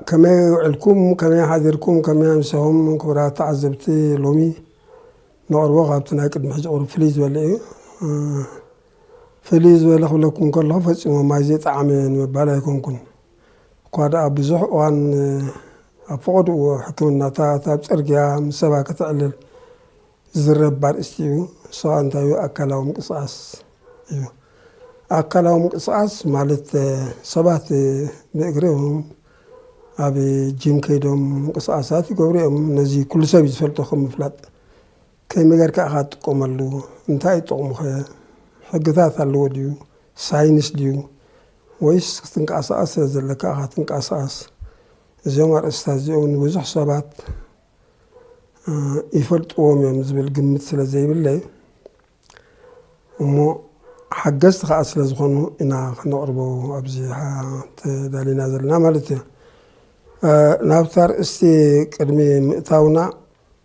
ከመይ ውዕልኩም፣ ከመይ ሓዲርኩም፣ ከመይ ኣምሲኹም? ክቡራት ተዓዘብቲ፣ ሎሚ ነቕርቦ ካብቲ ናይ ቅድሚ ሕጂ ቁሩብ ፍልይ ዝበለ እዩ። ፍልይ ዝበለ ክብለኩም ከለኹ ፈጺሙ ማይ ዘይጠዓመ ንምባል ኣይኮንኩን። እኳ ደኣ ብዙሕ እዋን ኣብ ፈቐድኡ ሕክምናታት ኣብ ጽርግያ ምስ ሰባ ከተዕልል ዝዝረብ ኣርእስቲ እዩ። ንሱ እንታይ እዩ? ኣካላዊ ምንቅስቓስ እዩ። ኣካላዊ ምንቅስቓስ ማለት ሰባት ብእግሮም ኣብ ጂም ከይዶም ምንቅስቓሳት ይገብሩ እዮም። ነዚ ኩሉ ሰብ እዩ ዝፈልጦ ከም ምፍላጥ። ከመይ ጌርካ ኢኻ ትጥቀመሉ? እንታይ እዩ ጥቕሙኸ? ሕግታት ኣለዎ ድዩ? ሳይንስ ድዩ? ወይስ ክትንቀሳቐስ ስለ ዘለካ ኢኻ ትንቀሳቐስ? እዚኦም ኣርእስታት እዚኦም ንብዙሕ ሰባት ይፈልጥዎም እዮም ዝብል ግምት ስለ ዘይብለይ፣ እሞ ሓገዝቲ ከዓ ስለ ዝኾኑ ኢና ከነቕርቦ ኣብዚ ተዳሊና ዘለና ማለት እዩ። ናብቲ ኣርእስቲ ቅድሚ ምእታውና፣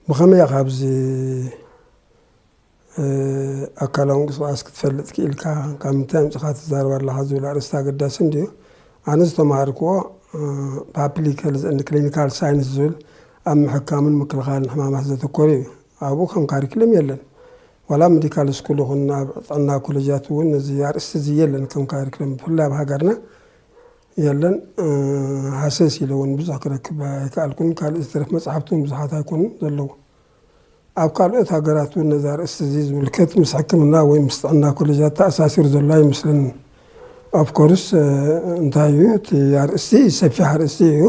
ብኸመይ ኢኻ ኣብዚ ኣካላዊ ምንቅስቃስ ክትፈልጥ ክኢልካ? ካብ ምንታይ ኣምፂኻ ትዛረብ ኣለኻ ዝብል ኣርእስቲ ኣገዳሲ እንድዩ። ኣነ ዝተማሃርክዎ ፓብሊክ ሄልዝ ኤንድ ክሊኒካል ሳይንስ ዝብል ኣብ ምሕካምን ምክልኻልን ሕማማት ዘተኮረ እዩ። ኣብኡ ከም ካሪክለም የለን። ዋላ ሜዲካል ስኩል ይኹን ኣብ ጥዕና ኮሌጃት እውን እዚ ኣርእስቲ እዚ የለን ከም ካሪክለም፣ ብፍላይ ኣብ ሃገርና የለን። ሃሰስ ኢለ እውን ብዙሕ ክረክብ ኣይከኣልኩን። ካልእ ዝተረፍ መፅሓፍቲ እውን ብዙሓት ኣይኮኑን ዘለዉ። ኣብ ካልኦት ሃገራት እውን ነዚ ኣርእስቲ እዚ ዝምልከት ምስ ሕክምና ወይ ምስ ጥዕና ኮሌጃት ተኣሳሲሩ ዘሎ ኣይመስለንን። ኦፍኮርስ እንታይ እዩ እቲ ኣርእስቲ? ሰፊሕ ኣርእስቲ እዩ።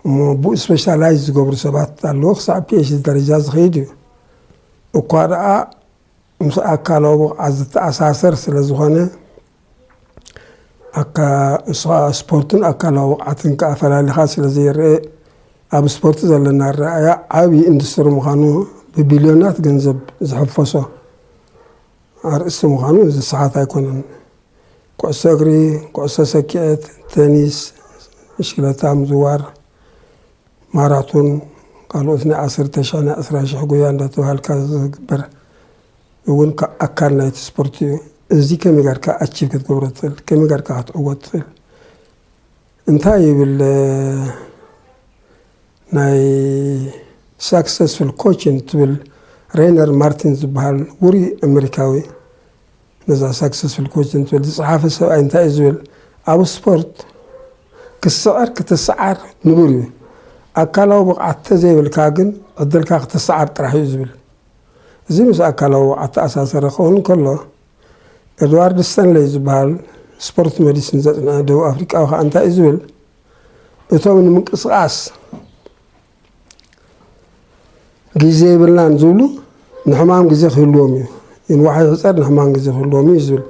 እሞ ብኡ ስፔሻላይዝ ዝገብሩ ሰባት ኣለዉ። ክሳብ ፒኤችዲ ደረጃ ዝኸይድ እዩ። እኳ ደኣ ምስ ኣካላዊ ብቕዓት ዝተኣሳሰር ስለ ዝኾነ፣ ኣካ-፣ ንስኻ ስፖርትን ኣካላዊ ብቕዓትን ከኣ ፈላሊኻ ስለ ዘይረአ፣ ኣብ ስፖርት ዘለና ኣረኣእያ ዓብዪ ኢንዱስትሪ ምዃኑ፣ ብቢልዮናት ገንዘብ ዝሕፈሶ ኣርእስቲ ምዃኑ ዝሰሓት ኣይኮነን። ኩዕሶ እግሪ፣ ኩዕሶ ሰኪዐት፣ ቴኒስ፣ ብሽክለታ ምዝዋር፣ ማራቶን፣ ካልኦት ናይ ዓሰርተ ሺሕ፣ ናይ ዕስራ ሺሕ ጉያ እንዳተባሃልካ ዝግበር እውን ከ-፣ ኣካል ናይቲ ስፖርት እዩ። እዚ ከመይ ጌርካ ኣቺቭ ክትገብሮ ትኽእል? ከመይ ጌርካ ክትዕወት ትኽእል? እንታይ ይብል፣ ናይ ሳክሰስፉል ኮችን ትብል ሬነር ማርቲን ዝበሃል ውሩይ ኣመሪካዊ ነዛ ሳክሰስፉል ኮችን ትብል ዝጸሓፈ ሰብኣይ እንታይ እዩ ዝብል? ኣብ ስፖርት ክስዕር ክትስዓር ንቡር እዩ። ኣካላዊ ብቕዓት ተዘይብልካ ግን ዕድልካ ክትስዓር ጥራሕ እዩ ዝብል። እዚ ምስ ኣካላዊ ብቕዓት ተኣሳሰረ ክኸውን ከሎ፣ ኤድዋርድ ስተንለይ ዝበሃል ስፖርት ሜዲሲን ዘጽንዐ ደቡብ ኣፍሪቃዊ ከኣ እንታይ እዩ ዝብል? እቶም ንምንቅስቓስ ግዜ የብልናን ዝብሉ ንሕማም ግዜ ክህልዎም እዩ። ይንዋሕ ይሕጸር ንሕማም ግዜ ክህልዎም እዩ ዝብል።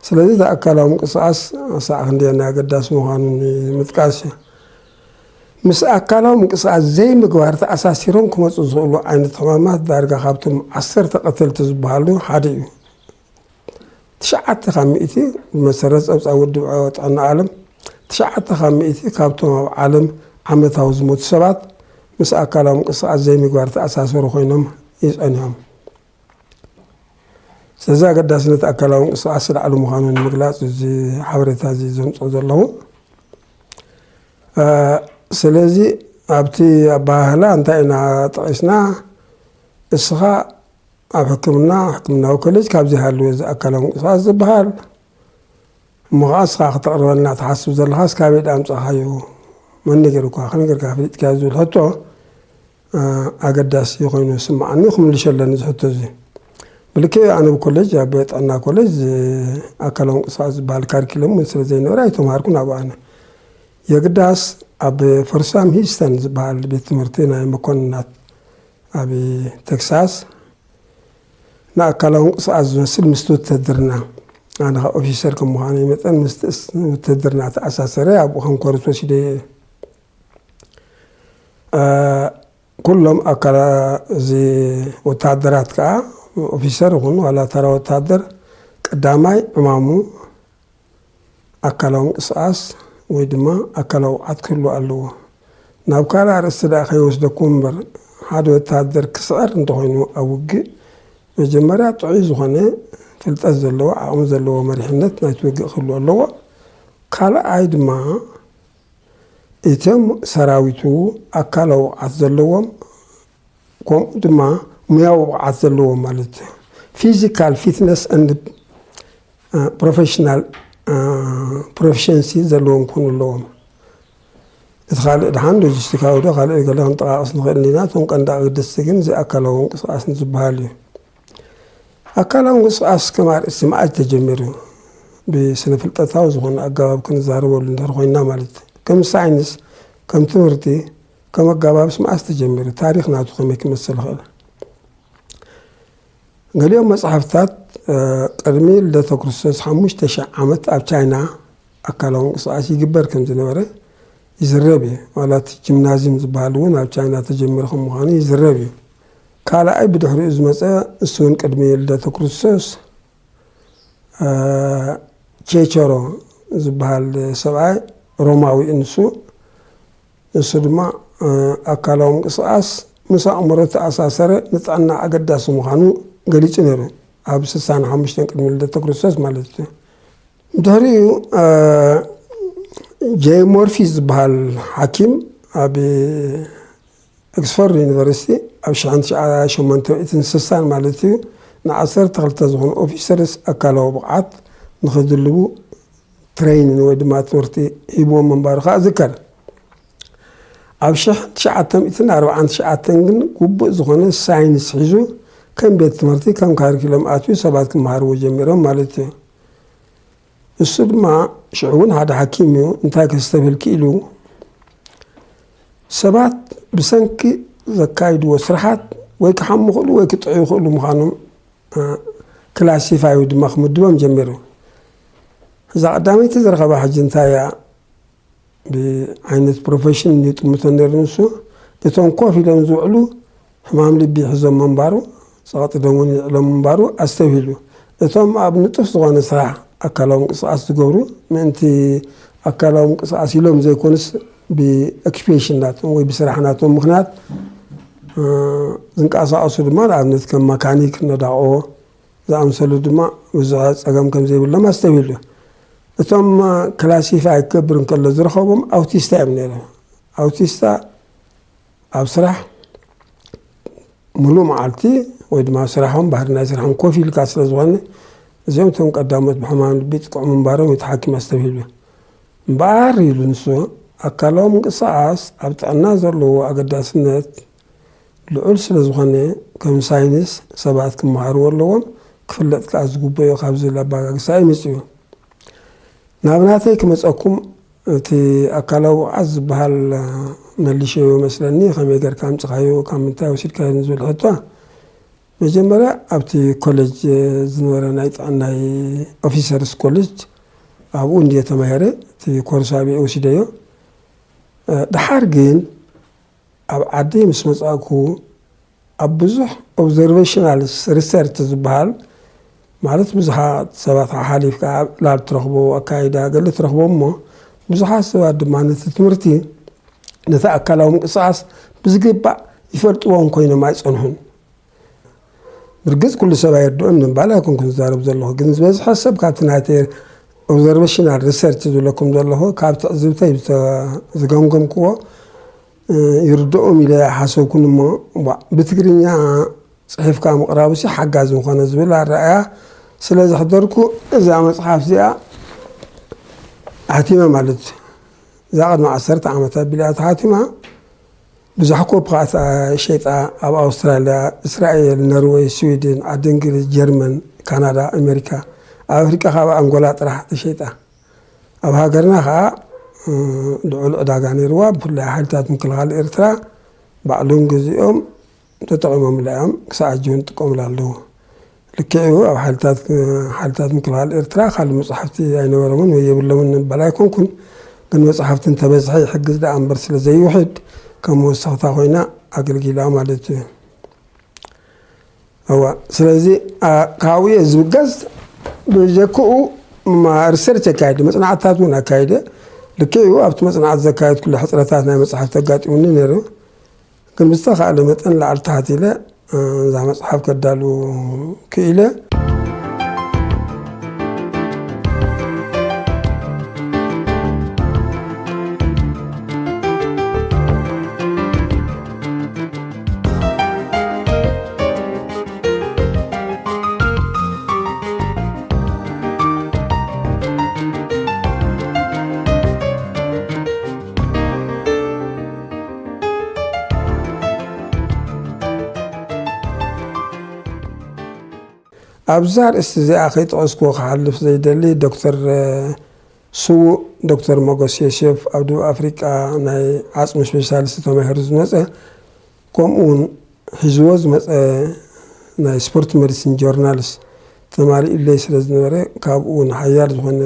ስለዚ እቲ ኣካላዊ ምንቅስቓስ ኣሳዕ ክንደየናይ ኣገዳሲ ምዃኑ ንምጥቃስ እዩ። ምስ ኣካላዊ ምንቅስቓስ ዘይምግባር ተኣሳሲሮም ክመጹ ዝኽእሉ ዓይነት ሕማማት ዳርጋ ካብቶም ዓሰርተ ቀተልቲ ዝበሃሉ ሓደ እዩ። ትሽዓተ ካብ ሚእቲ ብመሰረት ጸብጻብ ውድብ ጥዕና ዓለም፣ ትሽዓተ ካብ ሚእቲ ካብቶም ኣብ ዓለም ዓመታዊ ዝሞቱ ሰባት ምስ ኣካላዊ ምንቅስቓስ ዘይምግባር ተኣሳሰሩ ኮይኖም እዩ ጸኒሖም። ስለዚ ኣገዳስነት ኣካላዊ ምንቅስቓስ ዝለዓሉ ምዃኑ ንምግላጽ እዚ ሓበሬታ እዚ ዘምጽኦ ዘለኹ። እ፣ ስለዚ ኣብቲ ኣበሃህላ እንታይ ኢና ጠቒስና? እስኻ ኣብ ሕክምና፣ ሕክምናዊ ኮሌጅ ካብ ዘይሃለወ እዚ ኣካላዊ ምንቅስቓስ ዝበሃል፣ እሞ ኸዓ እስኻ ክተቕርበልና ትሓስብ ዘለኻስ ካበይ ደኣ ኣምጻእካዮ? መን ነጊሩካ? ከመይ ጌርካ ፈሊጥካዮ? ዝብል ሕቶ፣ እ፣ ኣገዳሲ ኮይኑ ይስምዓኒ፣ ክምልሾ ኣለኒ እዚ ሕቶ እዚ። ብልክዕ ኣነ ብኮሌጅ፣ ኣብ ጥዕና ኮሌጅ ኣካላዊ ምንቅስቓስ ዝበሃል ካሪክለም እውን ስለ ዘይነበረ ኣይተምሃርኩን ኣብኡ ኣነ። የግዳስ ኣብ ፎርሳም ሂስተን ዝበሃል ቤት ትምህርቲ ናይ መኮንናት ኣብ ቴክሳስ ንኣካላዊ ምንቅስቓስ ዝመስል ምስቲ ውትህድርና፣ ኣነ ኻብ ኦፊሰር ከም ምዃነይ መጠን ምስቲ እስ-፣ ውትህድርና ተኣሳሰረ ኣብኡ ከም ኮርስ ወሲደ እየ። እ፣ ኩሎም ኣካላ-፣ እዚ ወታደራት ከኣ ኦፊሰር ይኹን ዋላ ተራ ወታደር ቀዳማይ ዕማሙ ኣካላዊ ምንቅስቓስ ወይ ድማ ኣካላዊ ብቕዓት ክህሉ ኣለዎ። ናብ ካልእ ኣርእስቲ ደኣ ከይወስደኩም እምበር፣ ሓደ ወተሃደር ክስዕር እንተኾይኑ ኣብ ውግእ፣ መጀመርያ ጥዑይ ዝኾነ ፍልጠት ዘለዎ፣ ዓቕሚ ዘለዎ መሪሕነት ናይቲ ውግእ ክህሉ ኣለዎ። ካልኣይ ድማ እቶም ሰራዊቱ ኣካላዊ ብቕዓት ዘለዎም፣ ከምኡ ድማ ሙያዊ ብቕዓት ዘለዎም ማለት እዩ። Physical fitness and professional proficiency ዘለዎም ክኾኑ ኣለዎም። እቲ ካልእ ድሓን ሎጂስቲካዊ ዶ ካልእ ገለ ክንጠቃቅስ ንኽእል ኢና። እቶም ቀንዲ ኣገደስቲ ግን እዚ ኣካላዊ ምንቅስቃስ ዝበሃል እዩ። ኣካላዊ ምንቅስቃስ ከም ኣርእስቲ መዓዝ ተጀሚሩ? ብስነ ፍልጠታዊ ዝኾነ ኣገባብ ክንዛረበሉ እንድሕር ኮይና ማለት ከም ሳይንስ፣ ከም ትምህርቲ፣ ከም ኣገባብስ መዓዝ ተጀሚሩ? ታሪኽ ናቱ ከመይ ክመስል ይኽእል? ገሊኦም መጽሓፍታት ቅድሚ ልደተ ክርስቶስ ሓሙሽተ ሽሕ ዓመት ኣብ ቻይና ኣካላዊ ምንቅስቃስ ይግበር ከም ዝነበረ ይዝረብ እዩ። ዋላ እቲ ጂምናዚየም ዝበሃል እውን ኣብ ቻይና ተጀሚሩ ከም ምዃኑ ይዝረብ እዩ። ካልኣይ ብድሕሪኡ ዝመጸ፣ እሱ እውን ቅድሚ ልደተ ክርስቶስ፣ ቼቸሮ ዝበሃል ሰብኣይ ሮማዊ እዩ። ንሱ ንሱ ድማ ኣካላዊ ምንቅስቃስ ምስ ኣእምሮ ተኣሳሰረ ንጥዕና ኣገዳሲ ምዃኑ ገሊጹ ነይሩ። ኣብ ስሳን ሓሙሽተን ቅድሚ ልደተ ክርስቶስ ማለት እዩ። ድሕሪኡ ጄ ሞርፊ ዝበሃል ሓኪም ኣብ ኦክስፎርድ ዩኒቨርሲቲ ኣብ ሽሕን ትሽዓተ ሸሞንተ ሚእትን ስሳን ማለት እዩ፣ ንዓሰርተ ክልተ ዝኾኑ ኦፊሰርስ ኣካላዊ ብቕዓት ንኽድልቡ ትሬይኒን ወይ ድማ ትምህርቲ ሂብዎም ምንባሩ ከዓ ዝከር። ኣብ ሽሕን ትሽዓተ ሚእትን ኣርባዓን ትሽዓተን ግን ግቡእ ዝኾነ ሳይንስ ሒዙ ከም ቤት ትምህርቲ ከም ካሪኩለም ኣትዩ ሰባት ክመሃርዎ ጀሚሮም ማለት እዩ። እሱ ድማ ሽዑ እውን ሓደ ሓኪም እዩ። እንታይ ከስተብህል ክኢሉ ሰባት ብሰንኪ ዘካይድዎ ስራሓት ወይ ክሓሙ ይኽእሉ ወይ ክጥዑ ይኽእሉ ምዃኖም ክላሲፋይ ድማ ክምድቦም ጀሚሩ። እዛ ቀዳመይቲ ዝረኸባ ሕጂ እንታይ እያ? ብዓይነት ፕሮፌሽን ይጥምቶ ነይሩ ንሱ። እቶም ኮፍ ኢሎም ዝውዕሉ ሕማም ልቢ ይሕዞም ምንባሩ፣ ጸቕጢ ደም እውን ይዕሎም ምንባሩ ኣስተብሂሉ። እቶም ኣብ ንጡፍ ዝኾነ ስራሕ ኣካላዊ ምንቅስቃስ ዝገብሩ፣ ምእንቲ ኣካላዊ ምንቅስቃስ ኢሎም ዘይኮኑስ ብኦኪፔሽን ናቶም ወይ ብስራሕ ናቶም ምኽንያት ዝንቀሳቐሱ ድማ ንኣብነት ከም መካኒክ፣ ነዳቖ ዝኣምሰሉ ድማ ብዙሕ ጸገም ከም ዘይብሎም ኣስተብሂሉ። እቶም ክላሲፋይ ክገብር እንከሎ ዝረኸቦም ኣውቲስታ እዮም ነይሮም። ኣውቲስታ ኣብ ስራሕ ሙሉእ መዓልቲ ወይ ድማ ስራሖም ባህሪ ናይ ስራሖም ኮፍ ኢልካ ስለ ዝኾነ እዚኦም እቶም ቀዳሞት ብሕማም ልቢ ይጥቅዑ ምንባሮም እቲ ሓኪም ኣስተብሂሉ። እምበኣር ኢሉ ንሱ ኣካላዊ ምንቅስቃስ ኣብ ጥዕና ዘለዎ ኣገዳስነት ልዑል ስለ ዝኾነ ከም ሳይንስ ሰባት ክመሃርዎ ኣለዎም፣ ክፍለጥ ከዓ ዝግበዮ ካብ ዝብል ኣባጋግሳ እዩ መፂኡ። ናብ ናተይ ክመፀኩም እቲ ኣካላዊ ብቕዓት ዝበሃል መሊሸዮ መስለኒ። ከመይ ጌርካ ኣምፅኻዮ ካብ ምንታይ ወሲድካዮ ንዝብል ሕቶ መጀመርያ ኣብቲ ኮሌጅ ዝነበረ ናይ ጥዕናይ ኦፊሰርስ ኮሌጅ ኣብኡ እንድየ ተማሂረ። እቲ ኮርስ ኣብኡ ወሲደዮ። ድሓር ግን ኣብ ዓዲ ምስ መጻእኩ ኣብ ብዙሕ ኦብዘርቬሽናል ሪሰርች ዝበሃል ማለት ብዙሓት ሰባት ሓሓሊፍካ ኣብ ዕላል ትረኽቦ ኣካይዳ ገለ ትረኽቦ እሞ ብዙሓት ሰባት ድማ ነቲ ትምህርቲ ነቲ ኣካላዊ ምንቅስቃስ ብዝግባእ ይፈልጥዎን ኮይኖም ኣይጸንሑን። ብርግጽ ኩሉ ሰብ ኣይርድኦን ንምባል ኣይኮንኩን ዝዛረብ ዘለኹ፣ ግን ዝበዝሐ ሰብ ካብቲ ናተይ ኦብዘርቬሽናል ሪሰርች ዝብለኩም ዘለኹ ካብ ትዕዝብተይ ዝገምገምክዎ ይርድኦም ኢለ ሓሰብኩን እሞ ብትግርኛ ጽሒፍካ ምቕራቡሲ ሓጋዚ ምኾነ ዝብል ኣረኣያ ስለ ዘሕደርኩ እዛ መጽሓፍ እዚኣ ሓቲመ ማለት እዩ። እዛ ቅድሚ ዓሰርተ ዓመት ኣቢላ ተሓቲማ ብዙሕ ኮፒ ከዓ ሸይጣ ኣብ ኣውስትራልያ፣ እስራኤል፣ ነርወይ፣ ስዊድን፣ ዓዲ እንግሊዝ፣ ጀርመን፣ ካናዳ፣ ኣሜሪካ፣ ኣብ ኣፍሪቃ ካብ ኣንጎላ ጥራሕ ተሸይጣ። ኣብ ሃገርና ከዓ ልዑል ዕዳጋ ነይርዋ። ብፍላይ ሓይልታት ምክልኻል ኤርትራ ባዕሎም ገዚኦም ተጠቒሞምላ እዮም። ክሳዕ ሕጂ እውን ይጥቀሙላ ኣለዉ። ልክዕ እዩ፣ ኣብ ሓይልታት ሓይልታት ምክልኻል ኤርትራ ካልእ መጻሕፍቲ ኣይነበሮምን ወይ የብሎምን ንበል ኣይኮንኩን፣ ግን መጻሕፍቲ እንተበዝሐ ይሕግዝ ደኣ እምበር ስለ ዘይውሕድ ከም መወሰኽታ ኮይና ኣገልጊላ ማለት እዩ። እዋ ስለዚ ካብኡ እየ ዝብገዝ። ብጀክኡ ሪሰርች ኣካይደ፣ መጽናዕትታት እውን ኣካይደ። ልክዕ እዩ፣ ኣብቲ መጽናዕቲ ዘካየድኩሉ ሕፅረታት ናይ መጽሓፍቲ ኣጋጢሙኒ ነይሩ። ግን ብዝተኻእለ መጠን ላዕሊ ታሕቲ ኢለ እዛ መፅሓፍ ከዳሉ ክኢለ። ኣብዛ ኣርእስቲ እዚኣ ከይጠቐስኩዎ ክሓልፍ ዘይደሊ፣ ዶክተር፣ እ፣ ስዉእ ዶክተር ሞገስ ዮሴፍ ኣብ ደቡብ ኣፍሪቃ ናይ ዓጽሚ ስፔሻሊስት ተማሂሩ ዝመጸ፣ ከምኡ እውን ሒዝዎ ዝመጸ ናይ ስፖርት ሜዲሲን ጆርናልስ ተማሊኡለይ ስለ ዝነበረ፣ ካብኡ ንሓያል ዝኾነ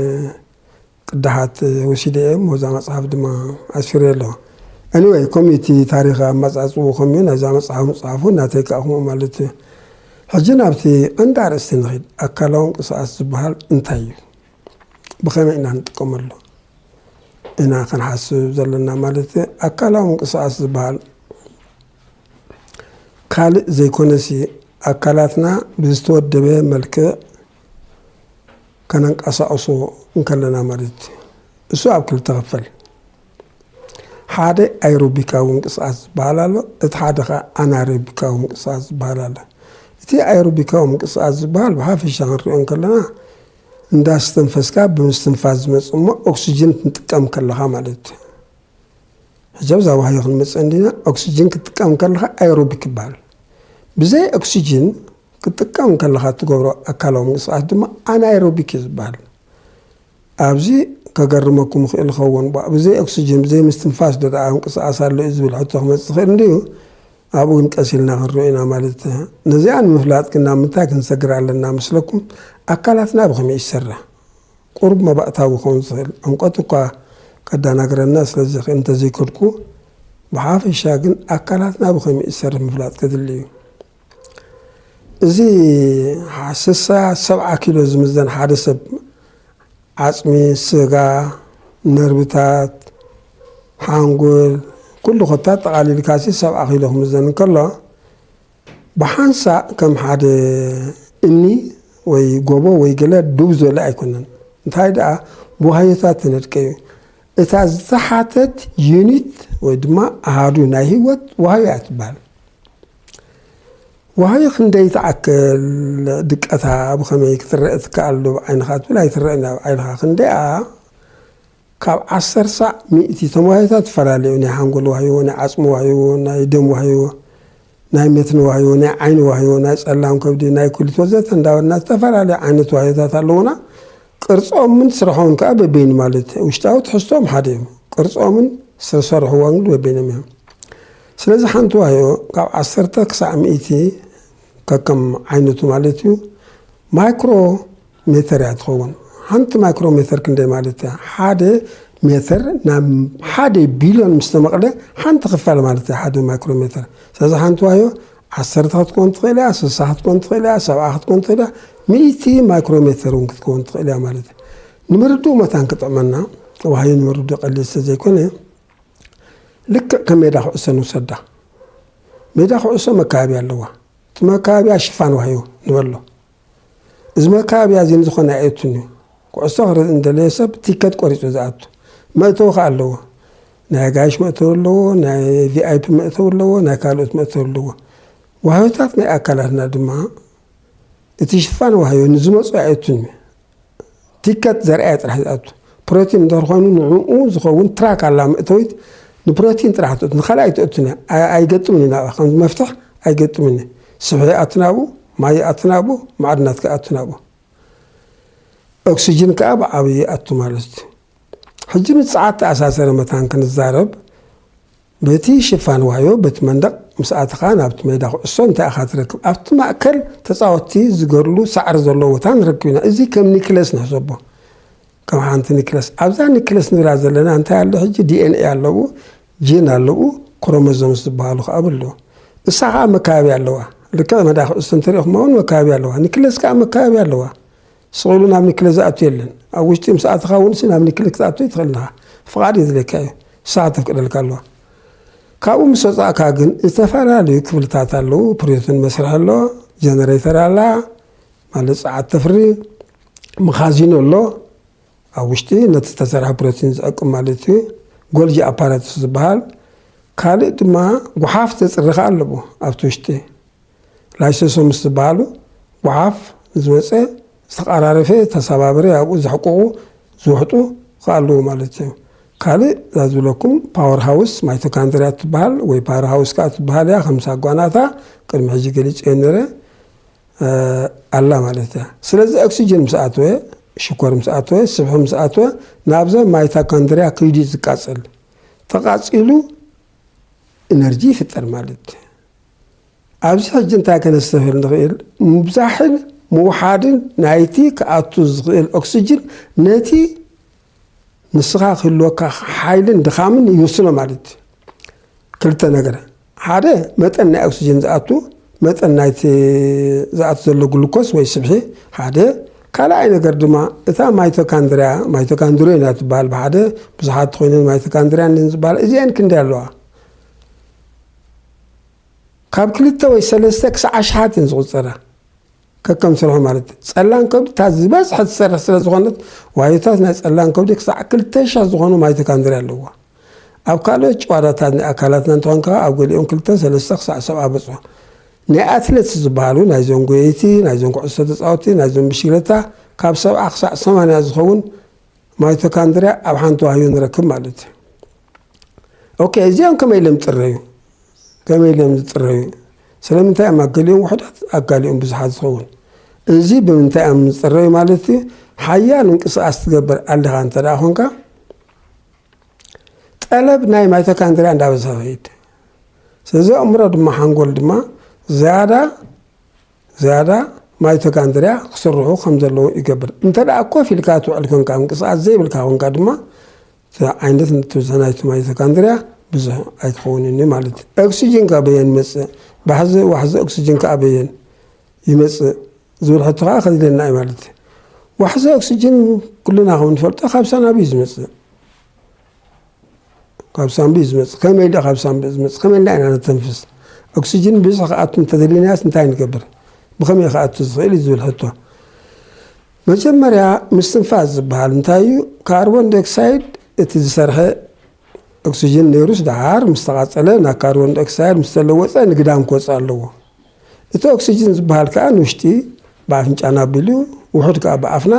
ቅዳሓት ወሲደ እየ። እዛ መጽሓፍ ድማ ኣስፊረ ኣለኹ። Anyway፣ ከምኡ እቲ ታሪኽ ኣመጻጽኡ ከምኡ ናይዛ መጽሓፍ ምጽሓፉ ናተይ ከኣ ከምኡ ማለት እዩ። ሕጂ ናብቲ ቀንዲ ኣርእስቲ ንኺድ። ኣካላዊ ምንቅስቓስ ዝበሃል እንታይ እዩ? ብኸመይ ኢና ንጥቀመሉ? ኢና ክንሓስብ ዘለና ማለት እዩ። ኣካላዊ ምንቅስቓስ ዝበሃል ካልእ ዘይኮነሲ፣ ኣካላትና ብዝተወደበ መልክዕ ከነንቀሳቕሶ እንከለና ማለት እዩ። እሱ ኣብ ክልተ ክፈል። ሓደ ኣይሮቢካዊ ምንቅስቓስ ዝበሃል ኣሎ፣ እቲ ሓደ ኸዓ ኣናሮቢካዊ ምንቅስቓስ ዝበሃል ኣሎ። እቲ ኣይሮቢካዊ ምንቅስቓስ ዝበሃል ብሓፈሻ ክንሪኦ እንከለና፣ እንዳስተንፈስካ ብምስትንፋስ ዝመጽእ እሞ ኦክስጅን ክንጥቀም ከለኻ ማለት እዩ። ሕጂ ኣብዛ ዋህዮ ክንመጽእ እንዲና፣ ኦክስጅን ክትጥቀም ከለኻ ኣይሮቢክ ይበሃል። ብዘይ ኦክስጅን ክትጥቀም ከለኻ እትገብሮ ኣካላዊ ምንቅስቓስ ድማ ኣናይሮቢክ እዩ ዝበሃል። ኣብዚ ከገርመኩም ይኽእል ይኸውን፣ ቧእ፣ ብዘይ ኦክስጅን፣ ብዘይ ምስትንፋስ ዶ ደኣ ምንቅስቓስ ኣሎ እዩ ዝብል ሕቶ ክመጽእ ይኽእል እንድዩ። ኣብኡ ግን ቀስ ኢልና ክንሪኦ ኢና ማለት እዩ። ነዚኣ ንምፍላጥ ግን ናብ ምንታይ ክንሰግር ኣለና መስለኩም? ኣካላትና ብኸመይ ይሰርሕ? ቁሩብ መባእታዊ ክኸውን ዝኽእል ዕምቆት እኳ ከደናግረና ስለዝኽእል እንተዘይከድኩ፣ ብሓፈሻ ግን ኣካላትና ብኸመይ ዝሰርሕ ምፍላጥ ከድሊ እዩ። እዚ ስሳ ሰብዓ ኪሎ ዝምዘን ሓደ ሰብ፣ ዓጽሚ፣ ስጋ፣ ነርብታት፣ ሓንጎል፣ ኩሉ ኮታ ጠቓሊልካሲ ሰብዓ ኪሎ ክምዘን እንከሎ፣ ብሓንሳእ ከም ሓደ እምኒ ወይ ጎቦ ወይ ገለ ዱብ ዝበለ ኣይኮነን። እንታይ ደኣ፣ ብዋህዮታት ተነድቀ እዩ። እታ ዝተሓተት ዩኒት ወይ ድማ ኣሃዱ ናይ ህይወት ዋህዮ እያ ትበሃል። ዋህዮ ክንደይ ትኣክል፣ ድቀታ ብኸመይ ክትረአ ትከኣል ዶ ብዓይንኻ ትብል? ኣይትረአን እያ ብዓይንኻ። ክንደይኣ ካብ ዓሰርተ ሳዕ ሚእቲ እቶም ዋህዮታት ይፈላለዩ። ናይ ሓንጎል ዋህዮ፣ ናይ ዓጽሚ ዋህዮ፣ ናይ ደም ዋህዮ፣ ናይ መትኒ ዋህዮ፣ ናይ ዓይኒ ዋህዮ፣ ናይ ጸላም ከብዲ፣ ናይ ኩሊት ወዘተ እንዳበልና ዝተፈላለዩ ዓይነት ዋህዮታት ኣለዉና። ቅርጾምን ስርሖምን ከኣ በበይኑ ማለት እዩ። ውሽጣዊ ትሕዝቶኦም ሓደ እዮም። ቅርጾምን ዝሰርሕዎም ግን በበይኖም እዮም። ስለዚ ሓንቲ ዋህዮ ካብ ዓሰርተ ክሳዕ ሚእቲ ከከም ዓይነቱ ማለት እዩ። ማይክሮ ሜተር እያ ትኸውን። ሓንቲ ማይክሮ ሜተር ክንደይ ማለት እያ? ሓደ ሜተር ናብ ሓደ ቢልዮን ምስ ተመቕለ ሓንቲ ክፋል ማለት እያ ሓደ ማይክሮ ሜተር። ስለዚ ሓንቲ ዋህዮ ዓሰርተ ክትኮን ትኽእል እያ፣ ስሳ ክትኮን ትኽእል እያ፣ ሰብዓ ክትኮን ትኽእል እያ፣ ሚእቲ ማይክሮ ሜተር እውን ክትከውን ትኽእል እያ ማለት እዩ። ንምርድኡ መታን ክጥዕመና፣ ዋህዮ ንምርድኡ ቀሊል ስለ ዘይኮነ፣ ልክዕ ከም ሜዳ ኩዕሶ ንውሰዳ። ሜዳ ኩዕሶ መካበብያ ኣለዋ። እቲ መካበብያ ሽፋን ዋህዮ ንበሎ። እዚ መካበብያ እዚ ንዝኾነ ኣየእቱን እዩ። ኩዕሶ ክርኢ እንደለየ ሰብ ቲከት ቆሪጹ ዝኣቱ። መእተዊ ከኣ ኣለዎ። ናይ ኣጋይሽ መእተዊ ኣለዎ፣ ናይ ቪኣይፒ መእተዊ ኣለዎ፣ ናይ ካልኦት መእተዊ ኣለዎ። ዋህዮታት ናይ ኣካላትና ድማ እቲ ሽፋን ዋህዮ ንዝመጹ ኣየእቱን እዩ። ቲከት ዘርኣየ ጥራሕ ዝኣቱ። ፕሮቲን እንድሕር ኮይኑ ንዕኡ ዝኸውን ትራክ ኣላ መእተዊት፣ ንፕሮቲን ጥራሕ ትእቱ፣ ንኻልእ ኣይትእቱን እያ። ኣይ-፣ ኣይገጥምን እዩ ናብኣ፣ ከምዚ መፍትሕ ኣይገጥምን እዩ። ስብሒ ይኣቱ ናብኡ፣ ማይ ይኣቱ ናብኡ፣ ማዕድናት ከኣ ይኣቱ ናብኡ። ኦክሲጅን ከኣ ብዓብዪ ይኣቱ ማለት እዩ። ሕጂ ምስ ጸዓት ተኣሳሰረ መታን ክንዛረብ፣ በቲ ሽፋን ዋህዮ፣ በቲ መንደቕ ምስ ኣተኻ ናብቲ ሜዳ ኩዕሶ እንታይ ኢኻ ትረክብ? ኣብቲ ማእከል ተጻወትቲ ዝገርሉ ሳዕሪ ዘለዎ ቦታ ንረክብ ኢና። እዚ ከም ኒክለስ ንሕሰቦ። ከም ሓንቲ ኒክለስ። ኣብዛ ኒክለስ ንብላ ዘለና እንታይ ኣሎ? ሕጂ ዲ ኤን ኤ ኣለዉ፣ ጂን ኣለዉ፣ ክሮሞዞምስ ዝበሃሉ ከኣ ኣለዉ። እሳ ከኣ መካበብያ ኣለዋ። ልክዕ ሜዳ ኩዕሶ እንተሪእኹማ እውን መካበብያ ኣለዋ። ኒክለስ ከኣ መካበብያ ኣለዋ። ስቕ ኢሉ ናብ ኒክለስ ዝኣቱ የለን። ኣብ ውሽጢ ምስ ኣተኻ እውን ሲ ናብ ኒክለስ ክትኣቱ ኣይትኽእልን ኢኻ። ፍቓድ የድልየካ እዩ። ንስኻ ተፍቅደልካ ኣለዋ። ካብኡ ምስ ወጻእካ ግን ዝተፈላለዩ ክፍልታት ኣለዉ። ፕሮቲን መስርሒ ኣሎ፣ ጀነሬተር ኣላ፣ ማለት ጸዓት ተፍሪ፣ መኻዚኖ ኣሎ፣ ኣብ ውሽጢ ነቲ ዝተሰርሐ ፕሮቲን ዝዕቅብ ማለት እዩ፣ ጎልጂ ኣፓራቱስ ዝበሃል። ካልእ ድማ ጓሓፍ ተጽሪ ከኣ ኣለዎ ኣብቲ ውሽጢ። ላይሶሶምስ ዝበሃሉ ጓሓፍ ንዝመጸ ዝተቐራረፈ፣ ተሰባበረ፣ ኣብኡ ዘሕቅቑ፣ ዝውሕጡ ከኣ ኣለዉ ማለት እዩ። ካልእ እዛ ዝብለኩም ፓወር ሃውስ ማይቶካንድርያ ትበሃል ወይ ፓወር ሃውስ ከኣ ትበሃል እያ። ከምሳ ጓናታ ቅድሚ ሕጂ ገሊጸዮ ነይረ። ኣላ ማለት እያ። ስለዚ ኦክሲጅን ምስ ኣተወ፣ ሽኮር ምስ ኣተወ፣ ስብሒ ምስ ኣተወ፣ ናብዘን ማይቶኮንድርያ ክይዱ እዩ ዝቃጸል። ተቓጺሉ ኢነርጂ ይፍጠር ማለት እዩ። ኣብዚ ሕጂ እንታይ ከነስተብህል ንኽእል? ምብዛሕን ምውሓድን ናይቲ ክኣቱ ዝኽእል ኦክሲጅን ነቲ ንስኻ ክህልወካ ሓይልን ድኻምን ይውስኖ ማለት እዩ። ክልተ ነገር፣ ሓደ መጠን ናይ ኦክሲጅን ዝኣቱ፣ መጠን ናይቲ ዝኣቱ ዘሎ ግሉኮስ ወይ ስብሒ ሓደ። ካልኣይ ነገር ድማ እታ ማይቶካንድርያ፣ ማይቶካንድርዮ ኢና ትበሃል ብሓደ፣ ብዙሓት ኮይነን ማይቶካንድርያ እየን ዝበሃል፣ እዚአን ክንደይ ኣለዋ? ካብ ክልተ ወይ ሰለስተ ክሳዕ ኣሽሓት እየን ዝቑጸራ። ከከም ስርሑ ማለት እዩ። ጸላም ከብዲ እታ ዝበዝሐ ትሰርሕ ስለ ዝኾነት፣ ዋዮታት ናይ ጸላም ከብዲ ክሳዕ ክልተ ሽሕ ዝኾኑ ማይቶካንድርያ ኣለዋ። ኣብ ካልኦት ጭዋዳታት ናይ ኣካላትና እንተኾን ከኣ ኣብ ገሊኦም ክልተ ሰለስተ ክሳዕ ሰብዓ በጽሑ። ናይ ኣትሌትስ ዝበሃሉ፣ ናይዞም ጎየይቲ፣ ናይዞም ኩዕሶ ተጻወትቲ፣ ናይዞም ብሽክለታ፣ ካብ ሰብዓ ክሳዕ ሰማንያ ዝኸውን ማይቶካንድርያ ኣብ ሓንቲ ዋህዮ ንረክብ ማለት እዩ። ኦኬ፣ እዚኦም ከመይ ኢሎም ዝጽረዩ? ከመይ ኢሎም ዝጽረዩ? ስለምንታይ እዮም ኣገሊኦም ውሑዳት ኣጋሊኦም ብዙሓት ዝኸውን? እዚ ብምንታይ እዮም ዝጽረዩ ማለት እዩ? ሓያል ምንቅስቓስ ትገብር ኣለኻ እንተ ደኣ ኾንካ፣ ጠለብ ናይ ማይቶካንድርያ እንዳበዝሐ ይኸይድ። ስለዚ ኣእምሮ ድማ ሓንጎል ድማ ዝያዳ ዝያዳ ማይቶካንድርያ ክስርሑ ከም ዘለዉ ይገብር። እንተ ደኣ ኮፍ ኢልካ ትውዕል ኮንካ፣ ምንቅስቓስ ዘይብልካ ኮንካ ድማ፣ እቲ ዓይነት ንትብዝሒ ናይቲ ማይቶካንድርያ ብዙሕ ኣይክኸውንን እዩ ማለት እዩ። ኦክሲጅን ካብ በየን ይመጽእ? ባሕዚ ዋሕዚ ኦክሲጅን ከኣ በየን ይመጽእ ዝብል ሕቶ ከኣ ከድልየና እዩ ማለት እዩ። ዋሕዚ ኦክሲጅን ኩልና ከም እንፈልጦ ካብ ሳናቢ እዩ ዝመጽእ። ካብ ሳንቢ እዩ ዝመጽእ። ከመይ ኢሉ ካብ ሳንቢ ዝመጽእ? ከመይ ኢልና ኢና ነተንፍስ? ኦክሲጅን ብዝሒ ክኣቱ እንተደሊናስ እንታይ ንገብር? ብኸመይ ክኣቱ ዝኽእል እዩ ዝብል ሕቶ። መጀመርያ ምስትንፋስ ዝበሃል እንታይ እዩ? ካርቦን ዳይኦክሳይድ እቲ ዝሰርሐ ኦክሲጅን ነይሩስ ደሓር ምስ ተቓጸለ ናብ ካርቦን ዳይኦክሳይድ ምስ ተለወጸ ንግዳም ክወጽእ ኣለዎ። እቲ ኦክሲጅን ዝበሃል ከኣ ንውሽጢ ብኣፍንጫና ኣቢሉ ውሑድ ከኣ ብኣፍና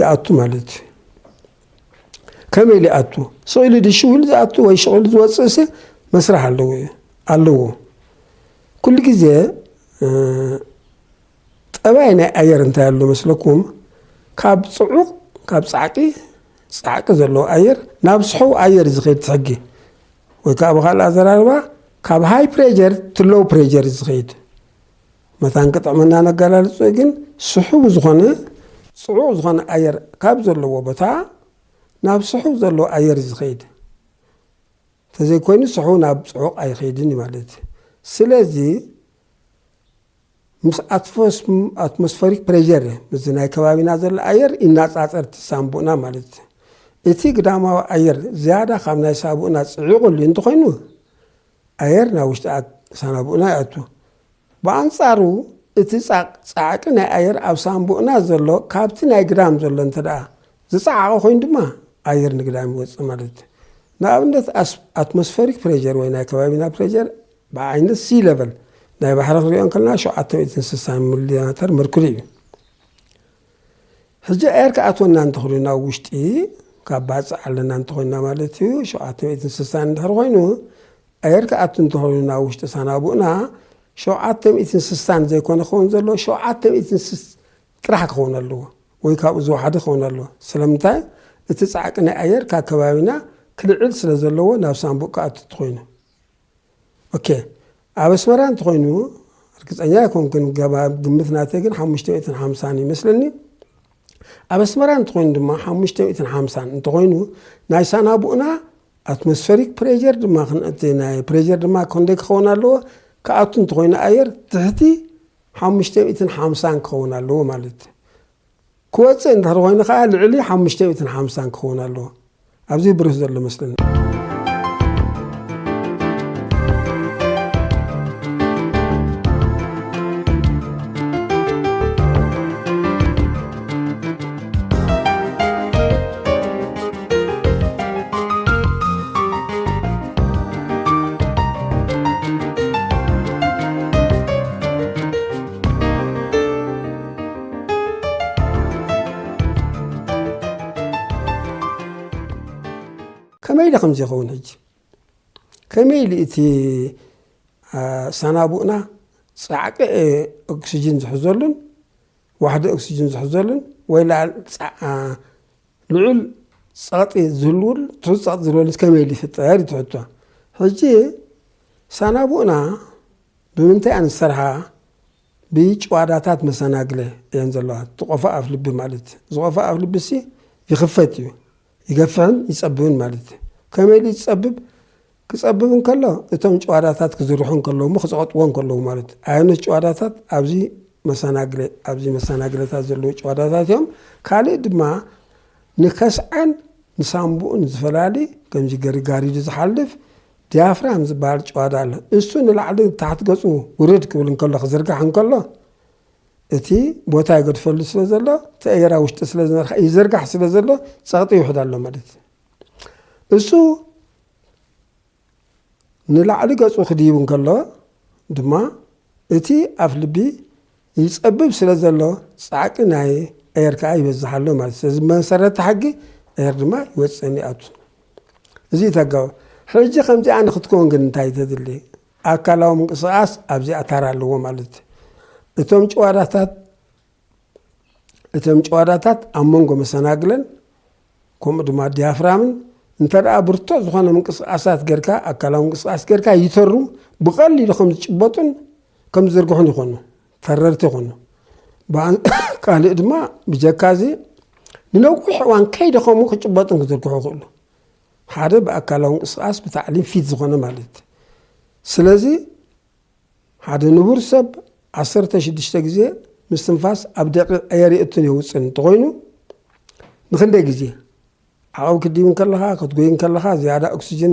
ይኣቱ ማለት እዩ። ከመይ ኢሉ ይኣቱ? ስቕ ኢሉ ድዩ ሽው ኢሉ ዝኣቱ ወይ ሽቕ ኢሉ ዝወጽእሲ መስርሕ ኣለዎ እዩ፣ ኣለዎ። ኩሉ ግዜ፣ እ፣ ጠባይ ናይ ኣየር እንታይ ኣሎ መስለኩም? ካብ ጽዑቕ፣ ካብ ጻዕቂ፣ ጻዕቂ ዘለዎ ኣየር ናብ ስሑው ኣየር እዩ ዝኸይድ እቲ ሕጊ። ወይ ከኣ ብኻልእ ኣዘራርባ፣ ካብ ሃይ ፕሬጀር ቱ ሎው ፕሬጀር እዩ ዝኸይድ። መታን ክጥዕመና ነገላልጾ ግን ስሑው ዝኾነ፣ ጽዑቕ ዝኾነ ኣየር ካብ ዘለዎ ቦታ ናብ ስሑው ዘለዎ ኣየር እዩ ዝኸይድ። እንተዘይኮይኑ ስሑው ናብ ጽዑቕ ኣይኸይድን እዩ ማለት እዩ። ስለዚ ምስ ኣትፎስ-፣ ኣትሞስፈሪክ ፕሬጀር፣ ምስዚ ናይ ከባቢና ዘሎ ኣየር ይነጻጸር እቲ ሳንቡእና ማለት እዩ። እቲ ግዳማዊ ኣየር ዝያዳ ካብ ናይ ሳንቡእና ጽዑቕ ኢሉ እንተኾይኑ፣ ኣየር ናብ ውሽጢ ኣት-፣ ሳናቡእና ይኣቱ። ብኣንጻሩ፣ እቲ ጻ-፣ ጻዕቂ ናይ ኣየር ኣብ ሳንቡእና ዘሎ ካብቲ ናይ ግዳም ዘሎ እንተ ደኣ ዝጸዓቐ ኮይኑ ድማ፣ ኣየር ንግዳም ይወጽእ ማለት እዩ። ንኣብነት፣ ኣስ-፣ ኣትሞስፈሪክ ፕሬጀር ወይ ናይ ከባቢና ፕሬጀር ብዓይነት ሲ ለቨል ናይ ባሕሪ ክንሪኦ እንከለና፣ ሸውዓተ ሚእትን ስሳን ሚሊሜተር መርኩሪ እዩ። ሕጂ ኣየር ክኣትወና እንተኽሉ ናብ ውሽጢ፣ ካብ ባጽዕ ኣለና እንተኾይንና ማለት እዩ፣ ሸውዓተ ሚእትን ስሳን እንድሕር ኮይኑ፣ ኣየር ክኣቱ እንተኾይኑ ናብ ውሽጢ ሳናቡእና፣ ሸውዓተ ሚእትን ስሳን ዘይኮነ ክኸውን ዘለዎ፣ ሸውዓተ ሚእትን ስስ-፣ ጥራሕ ክኸውን ኣለዎ፣ ወይ ካብኡ ዝወሓደ ክኸውን ኣለዎ። ስለምንታይ? እቲ ጻዕቂ ናይ ኣየር ካብ ከባቢና ክልዕል ስለ ዘለዎ ናብ ሳንቡእ ክኣቱ እንተኾይኑ። ኦኬ፣ ኣብ ኣስመራ እንተኾይኑ፣ ርግጸኛ ኣይኮንኩን፣ ገባ ግምት ናተይ ግን ሓሙሽተ ሚእትን ሓምሳን ይመስለኒ። ኣብ ኣስመራ እንተኾይኑ ድማ ሓሙሽተ ሚእትን ሓምሳን እንተኾይኑ፣ ናይ ሳናቡእና ኣትሞስፈሪክ ፕሬጀር ድማ ክን-፣ እቲ ናይ ፕሬጀር ድማ ክንደይ ክኸውን ኣለዎ? ክኣቱ እንተኾይኑ ኣየር ትሕቲ ሓሙሽተ ሚእትን ሓምሳን ክኸውን ኣለዎ ማለት እዩ። ክወጽእ እንድሕር ኮይኑ ከኣ ልዕሊ ሓሙሽተ ሚእትን ሓምሳን ክኸውን ኣለዎ። ኣብዚ ብሩህ ዘሎ መስለኒ። ከመይ ኢሉ ከምዚ ይኸውን ሕጂ? ከመይ ኢሉ እቲ፣ አ፣ ሳናቡእና ጻዕቂ ኦክሲጅን ዝሕዘሉን ዋሕዲ ኦክሲጅን ዝሕዘሉን ወይ ልዑል ጸቕጢ ዝህልውሉ ትሑት ጸቕጢ ዝህልወሉ ከመይ ኢሉ ይፍጠር እዩ ትሕቶ። ሕጂ ሳናቡእና ብምንታይ እየን ዝሰርሓ? ብጭዋዳታት መሰናግለ እየን ዘለዋ። እቲ ቆፎ ኣፍ ልቢ ማለት እዚ ቆፎ ኣፍ ልቢ ሲ ይኽፈት እዩ፣ ይገፍሕን ይጸብብን ማለት እዩ። ከመይ ኢሉ ይጸብብ? ክጸብብ እንከሎ እቶም ጭዋዳታት ክዝርሑ እንከለዉ እሞ ክጸቕጥዎ እንከለዉ ማለት እዩ። ኣየኖት ጭዋዳታት? ኣብዚ መሰናግለ ኣብዚ መሰናግለታት ዘለዉ ጭዋዳታት እዮም። ካልእ ድማ ንከስዐን ንሳምቡእን ዝፈላሊ ከምዚ ገሪ ጋሪዱ ዝሓልፍ ዲያፍራም ዝበሃል ጭዋዳ ኣሎ። እሱ ንላዕሊ ታሕቲ ገጹ ውርድ ክብል እንከሎ ክዝርጋሕ እንከሎ እቲ ቦታ ይገድፈሉ ስለ ዘሎ እቲ ኣየር ኣብ ውሽጢ ስለ ዝነርካ ይዝርጋሕ ስለ ዘሎ ጸቕጢ ይውሕድ ኣሎ ማለት እዩ። እሱ ንላዕሊ ገጹ ክድይብ እንከሎ ድማ እቲ ኣፍ ልቢ ይጸብብ ስለ ዘሎ ጻዕቂ ናይ ኣየር ከኣ ይበዝሕ ኣሎ ማለት እዩ። ስለዚ መሰረቲ ሕጊ ኣየር ድማ ይወጽእን ይኣቱን። እዚ እዩ ተጋው። ሕጂ ከምዚኣ ንክትከውን ግን እንታይ ተድሊ? ኣካላዊ ምንቅስቃስ ኣብዚኣ ታራ ኣለዎ ማለት እዩ። እቶም ጭዋዳታት እቶም ጭዋዳታት ኣብ መንጎ መሰናግለን ከምኡ ድማ ዲያፍራምን እንተ ደኣ ብርቱዕ ዝኾነ ምንቅስቃሳት ጌርካ ኣካላዊ ምንቅስቃስ ጌርካ ይተሩ ብቐሊሉ ከም ዝጭበጡን ከም ዝዝርግሑን ይኾኑ፣ ተረርቲ ይኾኑ። ብኣን- ካልእ ድማ ብጀካ እዚ ንነዊሕ እዋን ከይደኸሙ ክጭበጡን ክዝርግሑ ይኽእሉ። ሓደ ብኣካላዊ ምንቅስቃስ ብታዕሊም ፊት ዝኾነ ማለት እዩ። ስለዚ ሓደ ንቡር ሰብ ዓሰርተ ሽዱሽተ ግዜ ምስትንፋስ ኣብ ደቂቕ ኣየር የእትን የውፅእን እንተኾይኑ ንክንደይ ግዜ ዓቐብ ክትድይብ እንከለኻ ክትጎይ እንከለኻ ዝያዳ ኦክሲጅን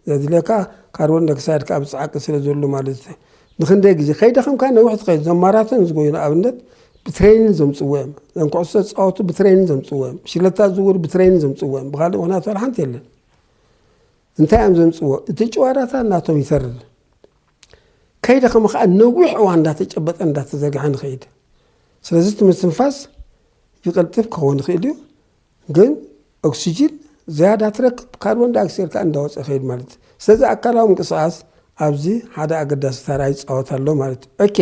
ዘድልየካ ካርቦን ዳይኦክሳይድ ከዓ ብፃዕቂ ስለ ዘሎ ማለት እዩ። ንክንደይ ግዜ ከይደኸምካ ነዊሕ ትኸይድ። እዞም ማራቶን ዝጎዩ ንኣብነት ብትሬኒን ዘምፅዎ እዮም። እዞም ኩዕሶ ዝፃወቱ ብትሬኒን ዘምፅዎ እዮም። ሽለታ ዝውር ብትሬኒን ዘምፅዎ እዮም። ብካልእ ምክንያት ዋላ ሓንቲ የለን። እንታይ እዮም ዘምፅዎ? እቲ ጭዋዳታት ናቶም ይተርር። ከይደኸመ ከዓ ነዊሕ እዋን እንዳተጨበጠ እንዳተዘርግሐ ንኸይድ። ስለዚ እቲ ምስትንፋስ ይቅልጥፍ ክኸውን ይኽእል እዩ፣ ግን ኦክሲጂን ዝያዳ ትረክብ፣ ካርቦን ዳይኦክሳይድ ከዓ እንዳወፀ ይኸይድ ማለት እዩ። ስለዚ ኣካላዊ ምንቅስቃስ ኣብዚ ሓደ ኣገዳሲ ተራ ይፃወት ኣሎ ማለት እዩ። ኦኬ፣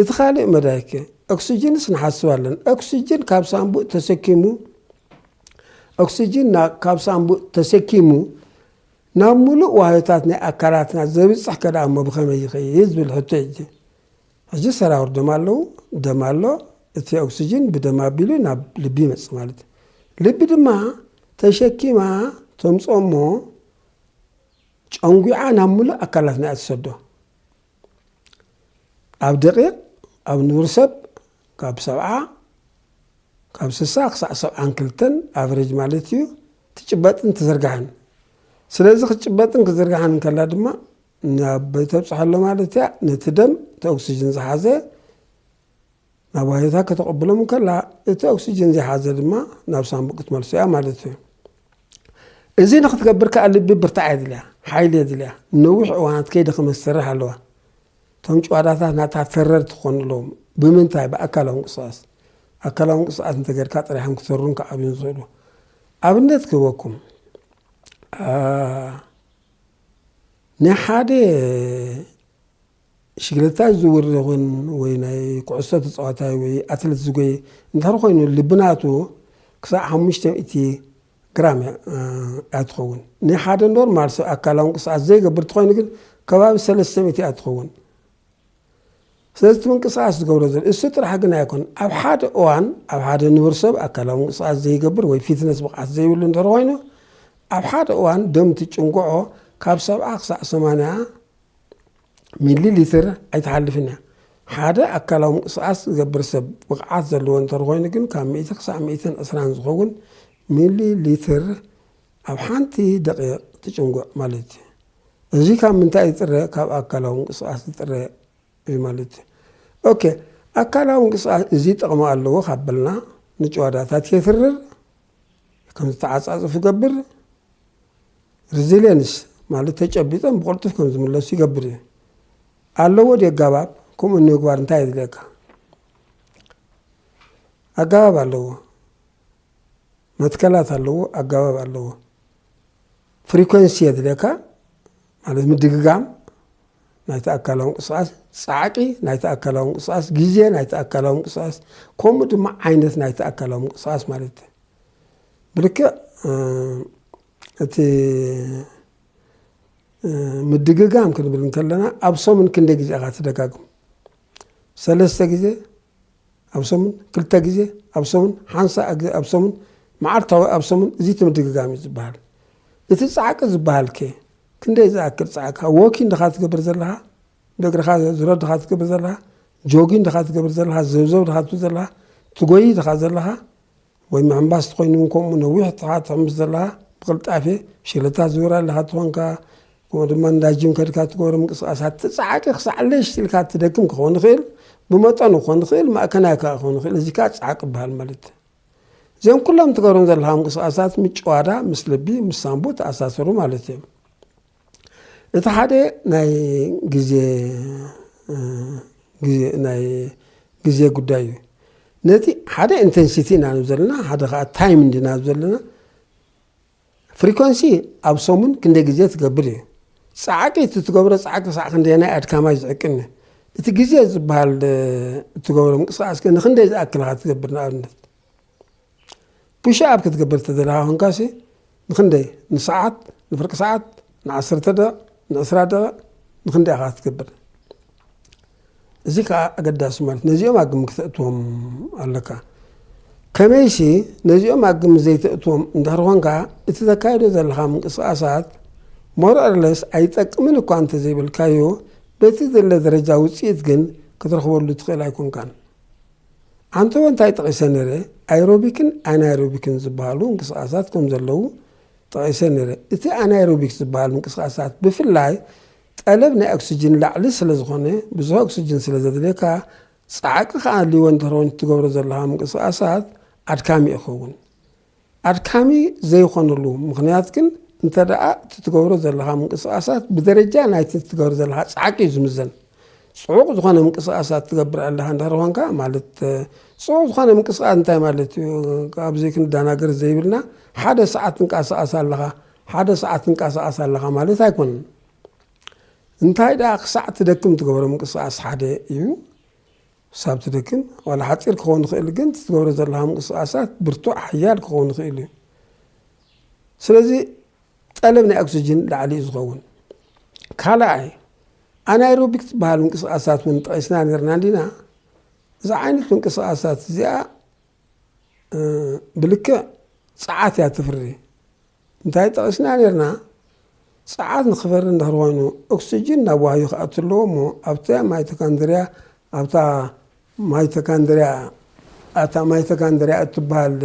እቲ ካልእ መዳይ ከ ኦክሲጂንስ ንሓስብ ኣለን። ኦክሲጂን ካብ ሳንቡእ ተሰኪሙ ኦክሲጂን ና- ካብ ሳንቡእ ተሰኪሙ ናብ ሙሉእ ዋህዮታት ናይ ኣካላትና ዘብፅሕ ከደኣ እሞ ብኸመይ ይኸይድ ዝብል ሕቶ እዩ። ሕጂ ሰራውር ደም ኣለዉ፣ ደም ኣሎ፣ እቲ ኦክሲጂን ብደም ኣቢሉ ናብ ልቢ ይመፅእ ማለት እዩ። ልቢ ድማ ተሸኪማ ተምፅኦ እሞ ጨንጒዓ ናብ ሙሉእ ኣካላትና እያ ትሰዶ። ኣብ ደቂቕ ኣብ ንቡር ሰብ ካብ ሰብዓ ካብ ስሳ ክሳዕ ሰብዓን ክልተን ኣቨሬጅ ማለት እዩ ትጭበጥን ትዝርጋሕን። ስለዚ ክትጭበጥን ክትዝርጋሕን እንከላ ድማ ናብ ተብፅሐሎ ማለት እያ ነቲ ደም እቲ ኦክሲጅን ዝሓዘ ናብ ዋህዮታ ከተቐብሎም እንከላ እቲ ኦክሲጅን ዘይሓዘ ድማ ናብ ሳንቡእ ክትመልሶ እያ ማለት እዩ። እዚ ንክትገብር ከዓ ልቢ ብርታዕ የድልያ፣ ሓይሊ የድልያ። ነዊሕ እዋናት ከይደኸመ ዝሰርሕ ኣለዋ። እቶም ጭዋዳታት ናታ ተረርቲ ክኾኑ ኣለዎም። ብምንታይ? ብኣካላዊ ምንቅስቃስ። ኣካላዊ ምንቅስቃስ እንተገርካ ጥራሕም ክተሩን ክዓብዩን ዝኽእሉ። ኣብነት ክህበኩም ናይ ሓደ ሽግለታ ዝውር ይኹን ወይ ናይ ኩዕሶ ተፃዋታይ ወይ ኣትለት ዝጎየ እንድሕር ኮይኑ ልብናቱ ክሳብ ሓሙሽተ ሚእቲ ግራም እያ ትኸውን። ናይ ሓደ ኖርማል ሰብ ኣካላዊ ምንቅስቃስ ዘይገብር ተኾይኑ ግን ከባቢ ሰለስተ ሚእቲ እያ ትኸውን። ስለዚ እቲ ምንቅስቃስ ዝገብሮ ዘሎ እሱ ጥራሕ ግን ኣይኮን። ኣብ ሓደ እዋን ኣብ ሓደ ንቡር ሰብ ኣካላዊ ምንቅስቃስ ዘይገብር ወይ ፊትነስ ብቕዓት ዘይብሉ እንድሕር ኮይኑ ኣብ ሓደ እዋን ደም ትጭንግዖ ካብ ሰብዓ ክሳዕ ሰማንያ ሚሊ ሊትር ኣይትሓልፍን እያ። ሓደ ኣካላዊ ምንቅስቃስ ዝገብር ሰብ ብቕዓት ዘለዎ እንተር ኮይኑ ግን ካብ ሚእቲ ክሳዕ ሚእትን ዕስራን ዝኸውን ሚሊ ሊትር ኣብ ሓንቲ ደቂቕ ትጭንጉዕ ማለት እዩ። እዚ ካብ ምንታይ ይጥረ? ካብ ኣካላዊ ምንቅስቃስ ይጥረ እዩ ማለት እዩ። ኦኬ፣ ኣካላዊ ምንቅስቃስ እዚ ጥቕሚ ኣለዎ ካብ በልና ንጭዋዳታት የትርር፣ ከም ዝተዓጻጽፍ ይገብር፣ ሪዚሊየንስ ማለት ተጨቢጦም ብቕልጡፍ ከም ዝምለሱ ይገብር እዩ። ኣለዎ ድዩ ኣጋባብ? ከምኡ ንምግባር እንታይ የድልየካ? ኣጋባብ ኣለዎ፣ መትከላት ኣለዎ፣ ኣጋባብ ኣለዎ። ፍሪኮንሲ የድልየካ ማለት ምድግጋም ናይቲ ኣካላዊ ምንቅስቃስ፣ ጻዕቂ ናይቲ ኣካላዊ ምንቅስቃስ፣ ግዜ ናይቲ ኣካላዊ ምንቅስቃስ፣ ከምኡ ድማ ዓይነት ናይቲ ኣካላዊ ምንቅስቃስ ማለት እዩ። ብልክዕ እቲ ምድግጋም ክንብል እንከለና ኣብ ሰሙን ክንደይ ግዜ ኢኻ ትደጋግም? ሰለስተ ግዜ ኣብ ሰሙን፣ ክልተ ግዜ ኣብ ሰሙን፣ ሓንሳ ኣብ ሰሙን፣ መዓልታዊ ኣብ ሰሙን፣ እዚ እቲ ምድግጋም እዩ ዝበሃል። እቲ ጻዕቂ ዝበሃል ከ ክንደይ ዝኣክል ጻዕካ ወኪን ድኻ ትገብር ዘለኻ? ብእግርኻ ዝሮ ድኻ ትገብር ዘለኻ? ጆጊን ድኻ ትገብር ዘለኻ? ዘብዘብ ድኻ ትብል ዘለኻ? ትጎይ ድኻ ዘለኻ? ወይ ምሕምባስ ተኮይኑ እውን ከምኡ ነዊሕ ትሓት ትሕምስ ዘለኻ ብቅልጣፌ ሽለታ ዝውር ኣለኻ ትኾንካ፣ ከምኡ ድማ እንዳ ጂም ከድካ ትገብሮ ምንቅስቃሳት ትፃዓቂ ክሳዕ ለሽ ኢልካ ትደክም ክኸውን ይኽእል፣ ብመጠኑ ክኾን ይኽእል፣ ማእከናይ ከኣ ክኾን ይኽእል። እዚ ከኣ ፃዕቂ ይበሃል ማለት እዩ። እዚኦም ኩሎም ትገብሮም ዘለኻ ምንቅስቃሳት ምስ ጭዋዳ፣ ምስ ልቢ፣ ምስ ሳንቡ ተኣሳሰሩ ማለት እዮም። እቲ ሓደ ናይ ግዜ ግዜ ናይ ግዜ ጉዳይ እዩ። ነቲ ሓደ ኢንቴንሲቲ ኢና ንብ ዘለና፣ ሓደ ከዓ ታይም እንዲና ንብ ዘለና። ፍሪኮንሲ ኣብ ሰሙን ክንደይ ግዜ ትገብር እዩ። ፃዕቂ እቲ ትገብሮ ፃዕቂ ሳዕ ክንደየናይ ኣድካማይ ዝዕቅን እዩ። እቲ ግዜ ዝበሃል እትገብሮ ምንቅስቃስ ግን ንክንደይ ዝኣክል ኢኻ ትገብር? ንኣብነት ፑሽ ኣፕ ክትገብር ተደለኻ ኮንካሲ ንክንደይ ንሰዓት ንፍርቂ ሰዓት ንዓሰርተ ደቂቕ ንዕስራ ደቂቕ ንክንደይ ኢኻ ክትገብር? እዚ ከዓ ኣገዳሲ ማለት ነዚኦም ኣግም ክተእትዎም ኣለካ። ከመይሲ ነዚኦም ኣግም ዘይተእትዎም እንድሕር ኮንካ እቲ ዘካየዶ ዘለኻ ምንቅስቃሳት ሞር ኦር ለስ ኣይጠቅምን እኳ እንተዘይበልካዮ በቲ ዘለ ደረጃ ውፅኢት ግን ክትረኽበሉ ትኽእል ኣይኮንካን። ኣንተወ እንታይ ጠቒሰ ነይረ? ኣይሮቢክን ኣናይሮቢክን ዝበሃሉ ምንቅስቃሳት ከም ዘለዉ ጠቒሰ ነይረ። እቲ ኣናይሮቢክ ዝበሃል ምንቅስቃሳት ብፍላይ ጠለብ ናይ ኦክስጅን ላዕሊ ስለ ዝኾነ ብዙሕ ኦክስጅን ስለ ዘድልየካ ፃዕቂ ክኣልይዎ እንተረውን ትገብሮ ዘለኻ ምንቅስቃሳት ኣድካሚ ይኸውን። ኣድካሚ ዘይኾነሉ ምኽንያት ግን እንተ ደኣ እቲ ትገብሮ ዘለኻ ምንቅስቃሳት ብደረጃ ናይቲ ትገብሮ ዘለኻ ፃዕቂ እዩ ዝምዘን። ፅዑቕ ዝኾነ ምንቅስቃሳት ትገብር ኣለኻ እንድሕር ኾንካ ማለት ፅዑቕ ዝኾነ ምንቅስቃስ እንታይ ማለት እዩ? ኣብዚ ክንደናገር ዘይብልና ሓደ ሰዓት ትንቀሳቀስ ኣለኻ ሓደ ሰዓት ትንቀሳቀስ ኣለኻ ማለት ኣይኮነን። እንታይ ደኣ ክሳዕ ትደክም ትገብሮ ምንቅስቃስ ሓደ እዩ። ክሳብ ትደክም ዋላ ሓፂር ክኸውን ይኽእል ግን ትገብሮ ዘለኻ ምንቅስቃሳት ብርቱዕ ሓያል ክኸውን ይኽእል እዩ። ስለዚ ጠለብ ናይ ኦክስጅን ላዕሊ እዩ ዝኸውን። ካልኣይ ኣናይሮቢክ ዝበሃል ምንቅስቃሳት እውን ጠቂስና ነርና እንዲና። እዚ ዓይነት ምንቅስቃሳት እዚኣ ብልክዕ ፀዓት እያ ትፍሪ። እንታይ ጠቂስና ነርና? ፀዓት ንክፈሪ እንድሕር ኮይኑ ኦክስጅን ናብ ዋህዩ ክኣቱ ኣለዎ እሞ ኣብቲ ማይቶካንድርያ ኣብታ ማይቶካንድርያ ኣታ ማይቶካንድርያ እትበሃል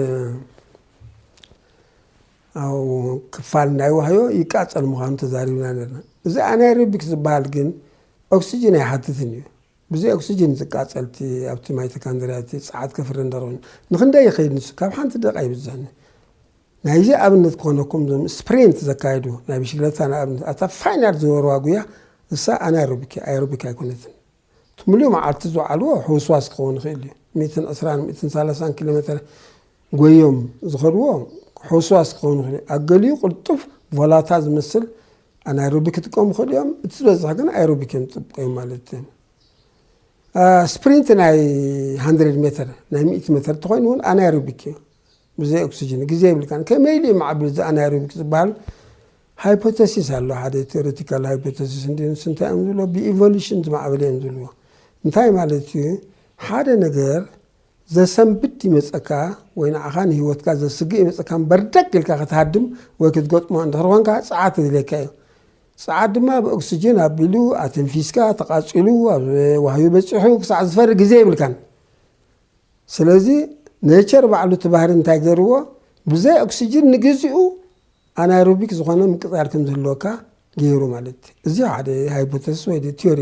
ክፋል ናይ ዋህዮ ይቃፀል ምዃኑ ተዛሪብና ነርና። እዚ ኣናይሮቢክ ዝበሃል ግን ኦክስጅን ኣይሓትትን እዩ። ብዘይ ኦክስጅን ዝቃፀል እቲ ኣብቲ ማይቶካንድርያ እቲ ፀዓት ከፍሪ እንድሕር ኮይኑ ንክንደይ ይኸይድ ንሱ ካብ ሓንቲ ደቂቃ ይብዝሕን። ናይዚ ኣብነት ክኾነኩም ዞም ስፕሪንት ዘካየዱ ናይ ብሽክለታ ንኣብነት ኣታ ፋይናል ዝበርዋ ጉያ እሳ ኣናይሮቢክ ኣይሮቢክ ኣይኮነትን። እቲ ሙሉእ መዓልቲ ዝወዓልዎ ሕውስዋስ ክኸውን ይኽእል እዩ። ሚእትን ዕስራን ሚእትን ሰላሳን ኪሎ ሜትር ጎዮም ዝኸድዎ ሕውስዋስ ክኸውን ይኽእል እዩ። ኣገሊኡ ቅልጡፍ ቮላታ ዝመስል ኣናይሮቢክ ክጥቀሙ ይኽእሉ እዮም። እቲ ዝበዝሕ ግን ኣይሮቢክ እዮም ዝጥቀሙ ማለት እዩ። ስፕሪንት ናይ ሃንድረድ ሜትር ናይ ሚእቲ ሜትር እንተኾይኑ እውን ኣናይሮቢክ እዩ። ብዘይ ኦክሲጅን ግዜ የብልካን። ከመይ ኢሉ እዩ ማዕብል እዚ ኣናይሮቢክ ዝበሃል ሃይፖተሲስ ኣሎ። ሓደ ቴዎሬቲካል ሃይፖተሲስ እንዲ ንሱ እንታይ እዮም ዝብሎ ብኢቮሉሽን ዝማዕበለ እዮም ዝብልዎ። እንታይ ማለት እዩ? ሓደ ነገር ዘሰንብድ ይመፀካ ወይ ንዓኻ ንህይወትካ ዘስግእ ይመፀካ በርደግ ኢልካ ክትሃድም ወይ ክትገጥሞ እንድሕር ኮንካ ፀዓት የድልየካ እዩ። ፀዓት ድማ ብኦክሲጅን ኣቢሉ ኣተንፊስካ ተቃፂሉ ኣብ ዋህዩ በፂሑ ክሳዕ ዝፈሪ ግዜ የብልካን። ስለዚ ኔቸር ባዕሉ እቲ ባህሪ እንታይ ገይርዎ ብዘይ ኦክሲጅን ንግዚኡ ኣናይሮቢክ ዝኾነ ምቅፃል ከም ዝህልወካ ገይሩ ማለት እዩ። እዚ ሓደ ሃይፖተሲስ ወይ ቲዮሪ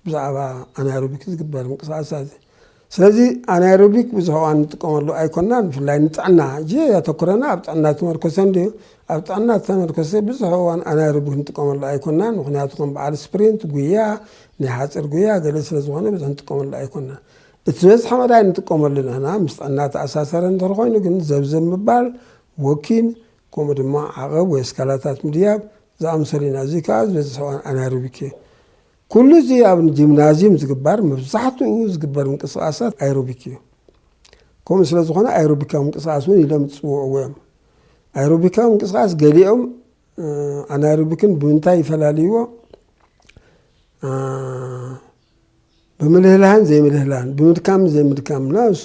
ብዛዕባ ኣናይሮቢክ ዝግበር ምንቅስቃሳት እዩ። ስለዚ ኣናይሮቢክ ብዙሕ እዋን ንጥቀመሉ ኣይኮናን፣ ብፍላይ ንጥዕና እጂ ያተኩረና ኣብ ጥዕና ተመርኮሰ እንዲዩ። ኣብ ጥዕና ተመርኮሰ ብዙሕ እዋን ኣናይሮቢክ ንጥቀመሉ ኣይኮናን፣ ምክንያቱ ከም በዓል ስፕሪንት ጉያ ናይ ሓፂር ጉያ ገለ ስለ ዝኾነ ብዙሕ ንጥቀመሉ ኣይኮናን። እቲ ዝበዝሐ መዳይ ንጥቀመሉ ንሕና ምስ ጥዕና ተኣሳሰረ እንተኾይኑ ግን ዘብዘብ ምባል፣ ወኪን፣ ከምኡ ድማ ዓቐብ ወይ እስካላታት ምድያብ ዝኣምሰሉ ኢና። እዚ ከዓ ዝበዝሐ እዋን ኣናይሮቢክ እዩ። ኩሉ እዚ ኣብ ጂምናዚየም ዝግበር፣ መብዛሕትኡ ዝግበር ምንቅስቃሳት ኣይሮቢክ እዩ። ከምኡ ስለ ዝኾነ ኣይሮቢካዊ ምንቅስቃስ እውን ኢሎም ዝፅውዕዎ እዮም። ኣይሮቢካዊ ምንቅስቃስ ገሊኦም ኣናይሮቢክን ብምንታይ ይፈላልይዎ? ብምልህላህን ዘይምልህላህን፣ ብምድካምን ዘይምድካምን ና እሱ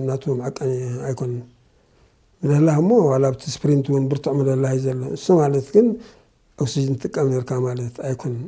ናቱ መዐቀኒ ኣይኮንን። ምልህላህ እሞ ዋላ ኣብቲ ስፕሪንት እውን ብርቱዕ ምልህላህ እዩ ዘሎ። እሱ ማለት ግን ኦክሲጅን ትጥቀም ነርካ ማለት ኣይኮንን።